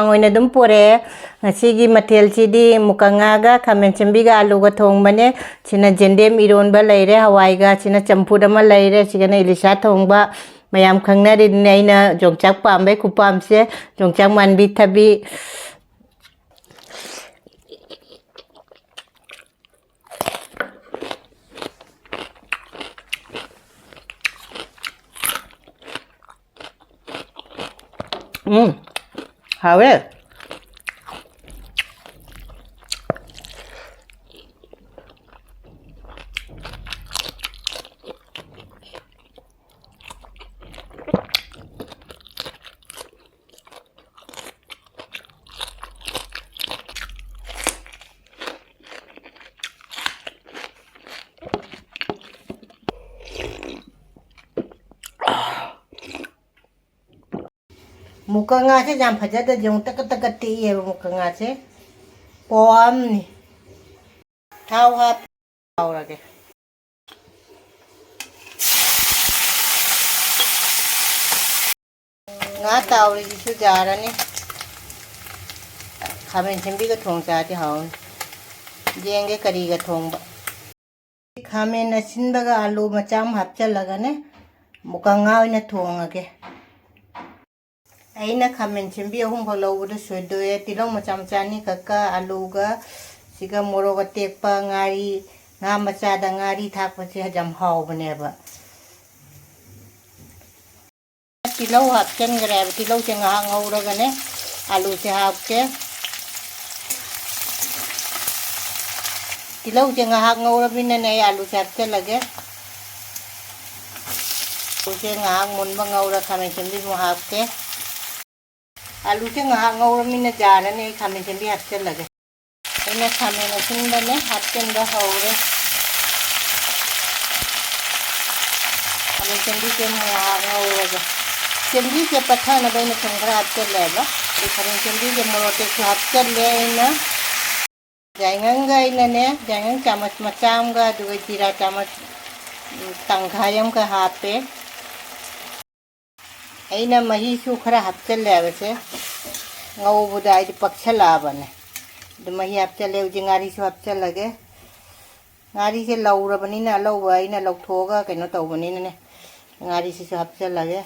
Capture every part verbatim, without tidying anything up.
ꯑꯣꯏꯅ ꯑꯗꯨꯝ ꯄꯨꯔꯛꯑꯦ꯫ ꯉꯁꯤꯒꯤ ꯃꯊꯦꯜꯁꯤꯗꯤ ꯃꯨꯀꯉꯥꯒ ꯈꯥꯃꯦꯟ ꯑꯁꯤꯟꯕꯤꯒ ꯑꯂꯨꯒ ꯊꯣꯡꯕꯅꯦ꯫ ꯁꯤꯅ ꯖꯦꯟꯗꯦꯝ ꯏꯔꯣꯟꯕ ꯂꯩꯔꯦ, ꯍꯋꯥꯏꯒ, ꯁꯤꯅ ꯆꯝꯐꯨꯠ ꯑꯃ ꯂꯩꯔꯦ, ꯁꯤꯒꯅ ꯏꯂꯤꯁꯥ ꯊꯣꯡꯕ꯫ ꯃꯌꯥꯝ ꯈꯪꯅꯔꯤꯗꯨꯅꯤ ꯑꯩꯅ ꯌꯣꯡꯆꯥꯛ ꯄꯥꯝꯕꯩ ꯈꯨꯄꯥꯝꯁꯦ, ꯌꯣꯡꯆꯥꯛ ꯃꯥꯟꯕꯤ ꯊꯕꯤ꯫ ꯎꯝ, ꯍꯥꯎꯋꯦ꯫ ꯃꯨꯀ ꯉꯥꯁꯦ ꯌꯥꯝ ꯐꯖꯗ ꯌꯦꯡꯉꯨ, ꯇꯀꯠ ꯇꯀꯠ ꯇꯦꯛꯑꯦꯕ ꯃꯨꯀ ꯉꯥꯁꯦ꯫ ꯄꯣꯝꯅꯤ꯫ ꯊꯥꯎ ꯍꯥꯞ ꯇꯥꯎꯔꯒꯦ꯫ ꯉꯥ ꯇꯥꯎꯔꯤꯁꯤꯁꯨ ꯌꯥꯔꯅꯤ꯫ ꯈꯥꯃꯦꯟ ꯑꯁꯤꯟꯕꯤꯒ ꯊꯣꯡ ꯆꯥꯔꯗꯤ ꯍꯥꯎꯅꯤ꯫ ꯌꯦꯡꯒꯦ ꯀꯔꯤꯒ ꯊꯣꯡꯕ꯫ ꯈꯥꯃꯦꯟ ꯑꯁꯤꯟꯕꯒ ꯑꯂꯨ ꯃꯆꯥ ꯑꯃ ꯍꯥꯞꯆꯜꯂꯒꯅꯦ, ꯃꯨꯀ ꯉꯥ ꯑꯣꯏꯅ ꯊꯣꯡꯉꯒꯦ꯫ ꯑꯩꯅ ꯈꯥꯃꯦꯟ ꯑꯁꯤꯟꯕꯤ ꯑꯍꯨꯝꯈꯛ ꯂꯧꯕꯗꯣ ꯁꯣꯏꯗꯣꯛꯑꯦ꯫ ꯇꯤꯜꯍꯧ ꯃꯆꯥ ꯃꯆꯥ ꯑꯅꯤꯈꯛꯀ, ꯑꯂꯨꯒ, ꯁꯤꯒ ꯃꯣꯔꯣꯛ ꯑꯇꯦꯛꯄ, ꯉꯥꯔꯤ, ꯉꯥ ꯃꯆꯥꯗ ꯉꯥꯔꯤ ꯊꯥꯛꯄꯁꯦ ꯌꯥꯝ ꯍꯥꯎꯕꯅꯦꯕ꯫ ꯇꯤꯜꯍꯧ ꯍꯥꯞꯆꯤꯟꯈ꯭ꯔꯦꯕ꯫ ꯇꯤꯜꯍꯧꯁꯦ ꯉꯥꯏꯍꯥꯛ ꯉꯧꯔꯒꯅꯦ, ꯑꯂꯨꯁꯦ ꯍꯥꯞꯀꯦ꯫ ꯇꯤꯜꯍꯧꯁꯦ ꯉꯥꯏꯍꯥꯛ ꯉꯧꯔꯕꯅꯤꯅꯅꯦ, ꯑꯩ ꯑꯂꯨꯁꯦ ꯍꯥꯞꯆꯤꯜꯂꯒꯦ꯫ ꯑꯂꯨꯁꯦ ꯉꯥꯏꯍꯥꯛ ꯃꯨꯟꯕ ꯉꯧꯔ ꯈꯥꯃꯦꯟ ꯑꯁꯤꯟꯕꯤꯃꯨꯛ ꯍꯥꯞꯀꯦ꯫ ꯑꯂꯨꯁꯦ ꯉꯥꯏꯍꯥꯛ ꯉꯧꯔꯕꯅꯤꯅ ꯌꯥꯔꯅꯤ, ꯑꯩ ꯈꯥꯃꯦꯟ ꯑꯁꯤꯟꯕꯤ ꯍꯥꯞꯆꯤꯜꯂꯒꯦ꯫ ꯑꯩꯅ ꯈꯥꯃꯦꯟ ꯑꯁꯤꯟꯕꯅꯦ ꯍꯥꯞꯆꯤꯟꯕ ꯍꯧꯔꯦ꯫ ꯈꯥꯃꯦꯟ ꯑꯁꯤꯟꯕꯤꯁꯦ ꯉꯥꯏꯍꯥꯛ ꯉꯧꯔꯒ, ꯑꯁꯤꯟꯕꯤꯁꯦ ꯄꯠꯊꯅꯕ ꯑꯩꯅ ꯊꯨꯝ ꯈꯔ ꯍꯥꯞꯆꯤꯜꯂꯦꯕ꯫ ꯑꯗꯩ ꯈꯥꯃꯦꯟ ꯑꯁꯤꯟꯕꯤꯁꯦ ꯃꯣꯔꯣꯛ ꯑꯇꯦꯛꯁꯨ ꯍꯥꯞꯆꯤꯜꯂꯦ ꯑꯩꯅ꯫ ꯌꯥꯏꯉꯪꯒ ꯑꯩꯅꯅꯦ, ꯌꯥꯏꯉꯪ ꯆꯥꯃꯁ ꯃꯆꯥ ꯑꯃꯒ, ꯑꯗꯨꯒ ꯖꯤꯔꯥ ꯆꯥꯃꯁ, ꯎꯝ, ꯇꯪꯈꯥꯏ ꯑꯃꯒ ꯍꯥꯞꯄꯦ꯫ ꯑꯩꯅ ꯃꯍꯤꯁꯨ ꯈꯔ ꯍꯥꯞꯆꯤꯜꯂꯦꯕꯁꯦ꯫ ꯉꯧꯕꯗ ꯑꯩꯗꯤ ꯄꯛꯁꯜꯂꯛꯑꯕꯅꯦ꯫ ꯑꯗꯨ ꯃꯍꯤ ꯍꯥꯞꯆꯜꯂꯦ꯫ ꯍꯧꯖꯤꯛ ꯉꯥꯔꯤꯁꯨ ꯍꯥꯞꯆꯜꯂꯒꯦ꯫ ꯉꯥꯔꯤꯁꯦ ꯂꯧꯔꯕꯅꯤꯅ, ꯑꯂꯧꯕ ꯑꯩꯅ ꯂꯧꯊꯣꯛꯑꯒ ꯀꯩꯅꯣ ꯇꯧꯕꯅꯤꯅꯅꯦ, ꯉꯥꯔꯤꯁꯤꯁꯨ ꯍꯥꯞꯆꯜꯂꯒꯦ꯫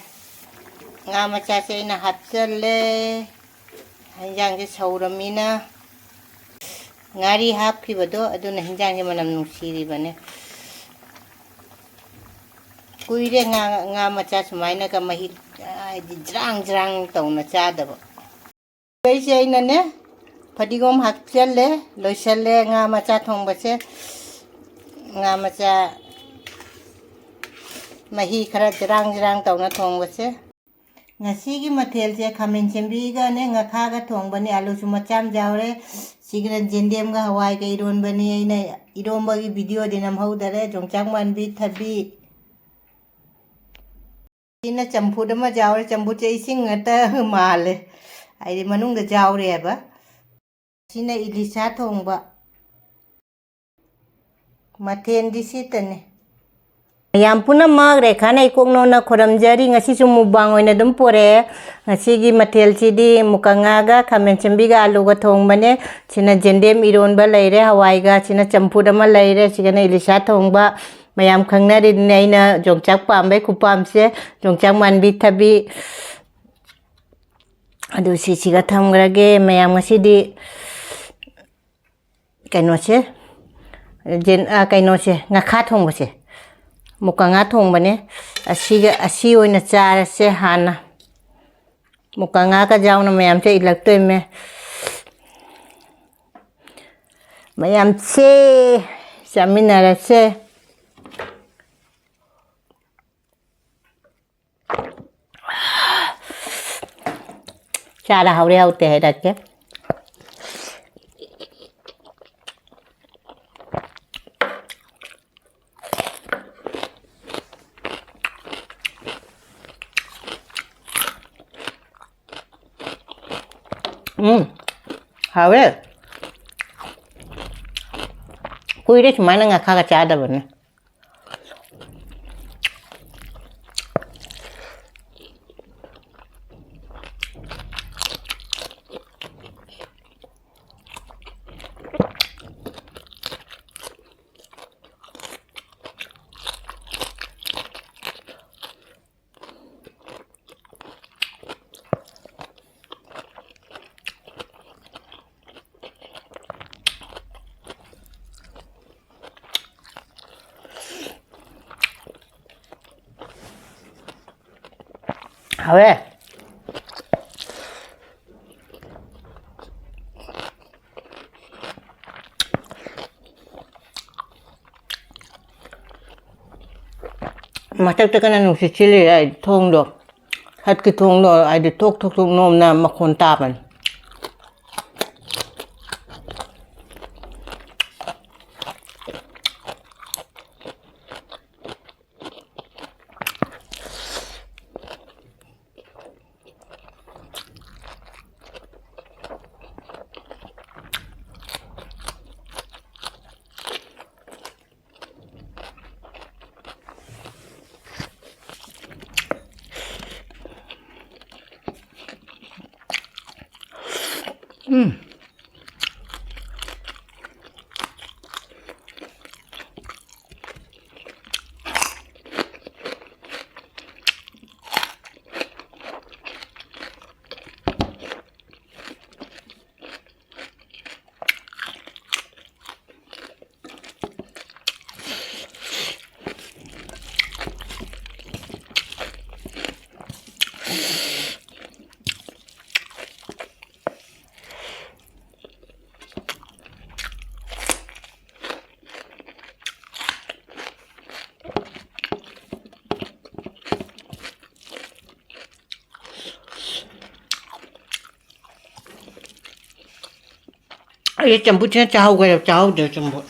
ꯉꯥ ꯃꯆꯥꯁꯦ ꯑꯩꯅ ꯍꯥꯞꯆꯜꯂꯦ꯫ ꯍꯤꯟꯖꯥꯡꯁꯦ ꯁꯧꯔꯃꯤꯅ ꯉꯥꯔꯤ ꯍꯥꯞꯈꯤꯕꯗꯣ ꯑꯗꯨꯅ ꯍꯤꯟꯖꯥꯡꯁꯦ ꯃꯅꯝ ꯅꯨꯡꯁꯤꯔꯤꯕꯅꯦ꯫ ꯀꯨꯏꯔꯦ ꯉꯥ, ꯉꯥ ꯃꯆꯥ ꯁꯨꯃꯥꯏꯅꯒ ꯃꯍꯤ, ꯍꯥꯏꯗꯤ ꯖ꯭ꯔꯥꯡ ꯖ꯭ꯔꯥꯡ ꯇꯧꯅ ꯆꯥꯗꯕ꯫ ꯑꯩꯁꯦ ꯑꯩꯅꯅꯦ ꯐꯗꯤꯒꯣꯝ ꯍꯥꯞꯆꯜꯂꯦ, ꯂꯣꯏꯁꯜꯂꯦ ꯉꯥ ꯃꯆꯥ ꯊꯣꯡꯕꯁꯦ꯫ ꯉꯥ ꯃꯆꯥ ꯃꯍꯤ ꯈꯔ ꯖ꯭ꯔꯥꯡ ꯖ꯭ꯔꯥꯡ ꯇꯧꯅ ꯊꯣꯡꯕꯁꯦ꯫ ꯉꯁꯤꯒꯤ ꯃꯊꯦꯜꯁꯦ ꯈꯥꯃꯦꯟ ꯁꯦꯝꯕꯤꯒꯅꯦ ꯉꯥꯈꯥꯒ ꯊꯣꯡꯕꯅꯦ, ꯑꯂꯨꯁꯨ ꯃꯆꯥ ꯑꯃ ꯌꯥꯎꯔꯦ꯫ ꯁꯤꯒꯅ ꯖꯦꯟꯗꯦꯝꯒ ꯍꯋꯥꯏꯒ ꯏꯔꯣꯟꯕꯅꯤ꯫ ꯑꯩꯅ ꯏꯔꯣꯝꯕꯒꯤ ꯚꯤꯗꯤꯑꯣꯗꯤ ꯅꯝꯍꯧꯗꯔꯦ꯫ ꯌꯣꯡꯆꯥꯛ ꯃꯥꯟꯕꯤ, ꯊꯕꯤ꯫ ꯁꯤꯅ ꯆꯝꯐꯨꯠ ꯑꯃ ꯌꯥꯎꯔꯦ꯫ ꯆꯝꯐꯨꯠꯁꯦ ꯏꯁꯤꯡ ꯉꯥꯛꯇ ꯃꯥꯜꯂꯦ, ꯍꯥꯏꯗꯤ ꯃꯅꯨꯡꯗ ꯌꯥꯎꯔꯦꯕ꯫ ꯁꯤꯅ ꯏꯂꯤꯁꯥ ꯊꯣꯡꯕ꯫ ꯃꯊꯦꯜꯗꯤ ꯁꯤꯇꯅꯤ꯫ ꯃꯌꯥꯝ ꯄꯨꯝꯅꯃꯛ ꯔꯦꯈꯥꯅ ꯏꯀꯣꯛꯅꯣꯅ ꯈꯨꯔꯝꯖꯔꯤ꯫ ꯉꯁꯤꯁꯨ ꯃꯨꯛꯕꯥꯡ ꯑꯣꯏꯅ ꯑꯗꯨꯝ ꯄꯨꯔꯛꯑꯦ꯫ ꯉꯁꯤꯒꯤ ꯃꯊꯦꯜꯁꯤꯗꯤ ꯃꯨꯀ ꯉꯥꯒ ꯈꯥꯃꯦꯟ ꯁꯦꯝꯕꯤꯒ ꯑꯂꯨꯒ ꯊꯣꯡꯕꯅꯦ꯫ ꯁꯤꯅ ꯖꯦꯟꯗꯦꯝ ꯏꯔꯣꯟꯕ ꯂꯩꯔꯦ, ꯍꯋꯥꯏꯒ꯫ ꯁꯤꯅ ꯆꯝꯐꯨꯠ ꯑꯃ ꯂꯩꯔꯦ꯫ ꯁꯤꯒꯅ ꯏꯂꯤꯁꯥ ꯊꯣꯡꯕ꯫ ꯃꯌꯥꯝ ꯈꯪꯅꯔꯤꯗꯨꯅꯦ ꯑꯩꯅ ꯌꯣꯡꯆꯥꯛ ꯄꯥꯝꯕꯩ ꯈꯨꯄꯥꯝꯁꯦ꯫ ꯌꯣꯡꯆꯥꯛ ꯃꯥꯟꯕꯤ, ꯊꯕꯤ꯫ ꯑꯗꯨ ꯁꯤꯁꯤꯒ ꯊꯝꯈ꯭ꯔꯒꯦ꯫ ꯃꯌꯥꯝ ꯉꯁꯤꯗꯤ ꯀꯩꯅꯣꯁꯦ, ꯖꯦꯟ-, ꯑ, ꯀꯩꯅꯣꯁꯦ, ꯉꯥꯈꯥ ꯊꯣꯡꯕꯁꯦ, ꯃꯨꯀ ꯉꯥ ꯊꯣꯡꯕꯅꯦ꯫ ꯑꯁꯤꯒ, ꯑꯁꯤ ꯑꯣꯏꯅ ꯆꯥꯔꯁꯦ ꯍꯥꯟꯅ꯫ ꯃꯨꯀ ꯉꯥꯒ ꯌꯥꯎꯅ ꯃꯌꯥꯝꯁꯦ ꯏꯜꯂꯛꯇꯣꯏꯃꯦ꯫ ꯃꯌꯥꯝꯁꯦ ꯆꯥꯃꯤꯟꯅꯔꯁꯦ꯫ ꯆꯥꯔ ꯍꯥꯎꯔꯦ ꯍꯥꯎꯇꯦ ꯍꯥꯏꯔꯛꯀꯦ꯫ ꯎꯝ, ꯍꯥꯎꯋꯦ꯫ ꯀꯨꯏꯔꯦ ꯁꯨꯃꯥꯏꯅ ꯉꯥꯈꯥꯒ ꯆꯥꯗꯕꯅꯦ꯫ ꯍꯥꯎꯔꯦ꯫ ꯃꯊꯛꯇ ꯀꯟꯅ ꯅꯨꯡꯁꯤꯠ ꯁꯤꯠꯂꯤ ꯍꯥꯏꯗꯤ ꯊꯣꯡꯗꯣ, ꯍꯠꯀꯤ ꯊꯣꯡꯗꯣ ꯍꯥꯏꯗꯤ ꯊꯣꯛ ꯊꯣꯛ ꯊꯣꯛ ꯅꯣꯝꯅ ꯃꯈꯣꯟ ꯇꯥꯕꯅꯤ꯫ ꯎꯝ꯫ ꯑꯩ ꯆꯝꯐꯨꯠꯁꯤꯅ ꯆꯥꯍꯧꯒꯦꯔ ꯆꯥꯍꯧꯗ꯭ꯔ ꯆꯝꯐꯨꯠ꯫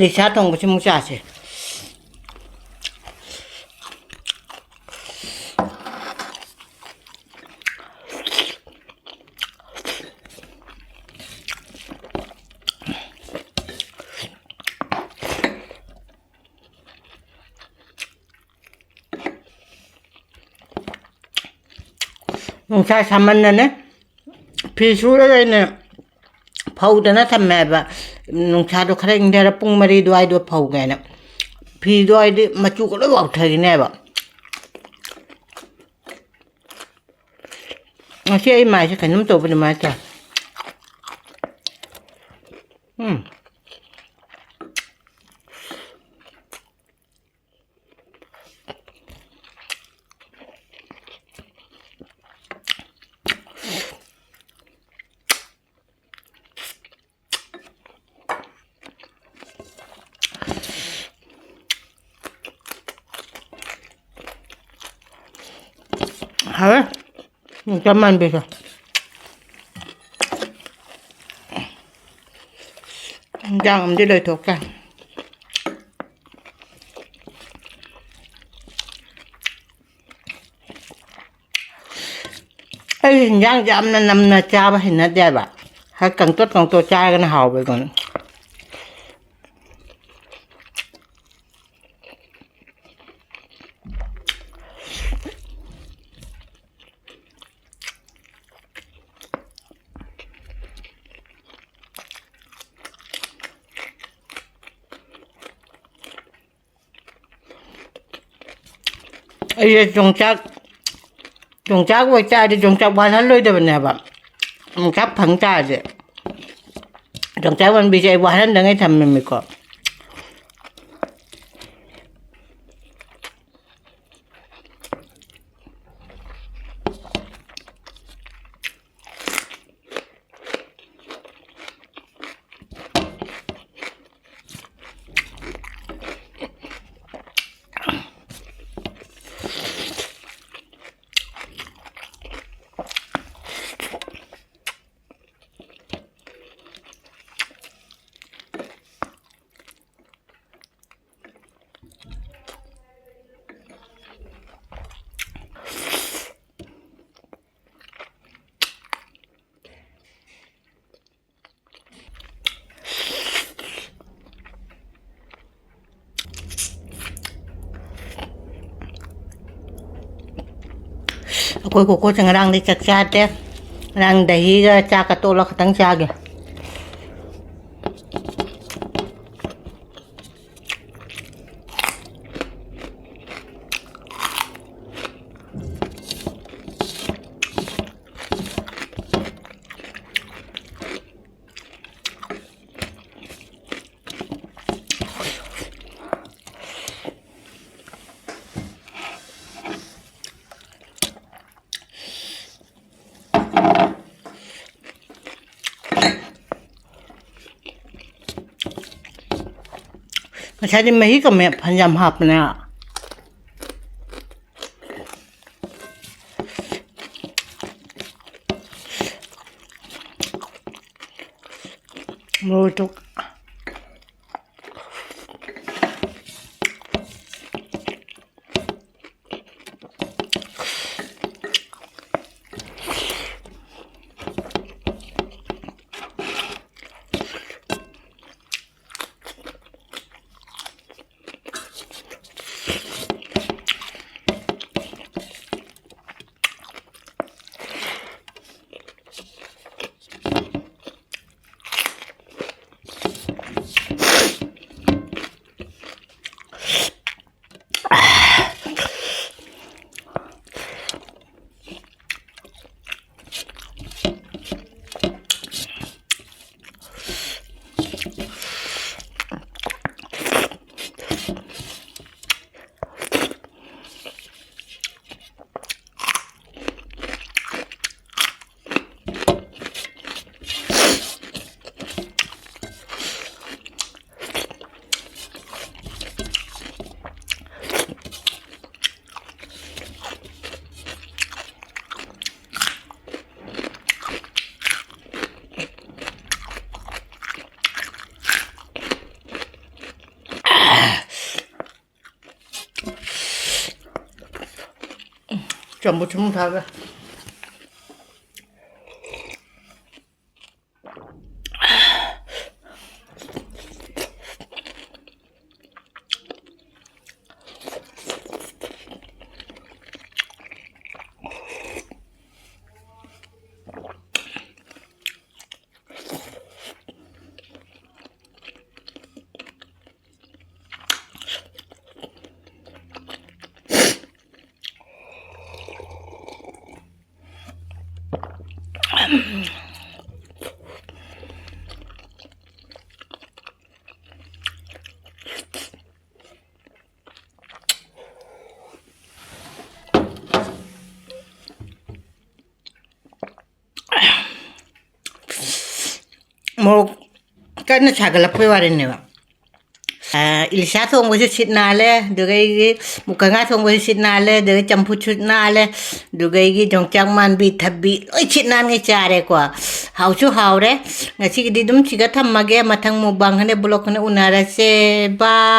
ꯂꯤꯁꯥ ꯊꯣꯡꯕꯁꯤꯃꯨꯛ ꯆꯥꯁꯦ꯫ ꯅꯨꯡꯁꯥ ꯁꯥꯃꯟꯗꯅꯦ, ꯐꯤ ꯁꯨꯔꯒ ꯑꯩꯅ ꯐꯧꯗꯅ ꯊꯝꯃꯦ ꯍꯥꯏꯕ꯫ ꯅꯨꯡꯁꯥꯗꯣ ꯈꯔ ꯏꯪꯊꯔ ꯄꯨꯡ ꯃꯔꯤ ꯑꯗꯨꯋꯥꯏꯗꯣ ꯐꯧꯒꯦꯅ꯫ ꯐꯤꯗꯣ ꯍꯥꯏꯗꯤ ꯃꯆꯨꯒ ꯂꯣꯏ ꯋꯥꯎꯊꯈꯤꯅꯦꯕ꯫ ꯉꯁꯤ ꯑꯩ ꯃꯥꯏꯁꯦ ꯀꯩꯅꯣꯝ ꯇꯧꯕ ꯑꯗꯨꯃꯥꯏꯅ ꯇꯧꯋꯦ꯫ ꯎꯝ꯫ ꯍꯥꯎꯋꯦ꯫ ꯌꯣꯡꯆꯥꯛ ꯃꯥꯟꯕꯤꯁꯦ꯫ ꯏꯟꯖꯥꯡ ꯑꯃꯗꯤ ꯂꯣꯏꯊꯣꯛꯈ꯭ꯔꯦ꯫ ꯑꯩ ꯏꯟꯖꯥꯡꯁꯦ ꯌꯥꯝꯅ ꯅꯝꯅ ꯆꯥꯕ ꯍꯩꯅꯗꯦꯕ꯫ ꯈꯔ ꯀꯪꯇꯣꯠ ꯀꯪꯇꯣꯠ ꯆꯥꯔꯒꯅ ꯍꯥꯎꯕ ꯑꯩꯉꯣꯟꯗ꯫ ꯑꯩꯁꯦ ꯌꯣꯡꯆꯥꯛ, ꯌꯣꯡꯆꯥꯛ ꯑꯣꯏꯇꯥꯔꯗꯤ ꯌꯣꯡꯆꯥꯛ ꯋꯥꯠꯍꯜꯂꯣꯏꯗꯕꯅꯦꯕ꯫ ꯌꯣꯡꯆꯥꯛ ꯐꯪ ꯇꯥꯔꯗꯤ꯫ ꯌꯣꯡꯆꯥꯛ ꯄꯥꯝꯕꯤꯁꯦ ꯑꯩ ꯋꯥꯠꯍꯟꯗꯉꯩ ꯊꯝꯃꯤꯃꯤꯀꯣ꯫ ꯑꯩꯈꯣꯏ ꯀꯣꯀꯣꯁꯦ ꯉꯔꯥꯡꯗꯩ ꯆꯥꯛ ꯆꯥꯗꯦ꯫ ꯉꯔꯥꯡ ꯗꯍꯤꯒ ꯆꯥꯛꯀ ꯇꯣꯠꯂ ꯈꯛꯇꯪ ꯆꯥꯒꯦ꯫ ꯉꯁꯥꯏꯗꯤ ꯃꯍꯤ ꯀꯝꯃꯦ ꯐꯅꯌꯥꯝ ꯍꯥꯞꯄꯅꯦ꯫ ꯃꯣꯔꯣꯛꯇꯨ ꯆꯝꯐꯨꯠ ꯁꯨꯝ ꯊꯛꯑꯒ꯫ ꯃꯣꯔꯣꯛ ꯀꯟꯅ ꯁꯥꯒꯠꯂꯛꯄꯩ ꯋꯥꯔꯤꯅꯦꯕ꯫ ꯑ, ꯏꯂꯤꯁꯥ ꯊꯣꯡꯕꯁꯨ ꯁꯤꯠ ꯅꯥꯜꯂꯦ, ꯑꯗꯨꯒ ꯑꯩꯒꯤ ꯃꯨꯀ ꯉꯥ ꯊꯣꯡꯕꯁꯨ ꯁꯤꯠ ꯅꯥꯜꯂꯦ, ꯑꯗꯨꯒ ꯆꯝꯐꯨꯠꯁꯨ ꯅꯥꯜꯂꯦ, ꯑꯗꯨꯒ ꯑꯩꯒꯤ ꯌꯣꯡꯆꯥꯛ ꯃꯥꯟꯕꯤ, ꯊꯕꯤ, ꯂꯣꯏ ꯁꯤꯠ ꯅꯥꯟꯉꯩ ꯆꯥꯔꯦꯀꯣ꯫ ꯍꯥꯎꯁꯨ ꯍꯥꯎꯔꯦ꯫ ꯉꯁꯤꯒꯤꯗꯤ ꯑꯗꯨꯝ ꯁꯤꯒ ꯊꯝꯃꯒꯦ꯫ ꯃꯊꯪ mukbang ꯈꯪꯗꯦ, vlog ꯈꯪꯗꯦ ꯎꯅꯔꯁꯦ꯫ Bye꯫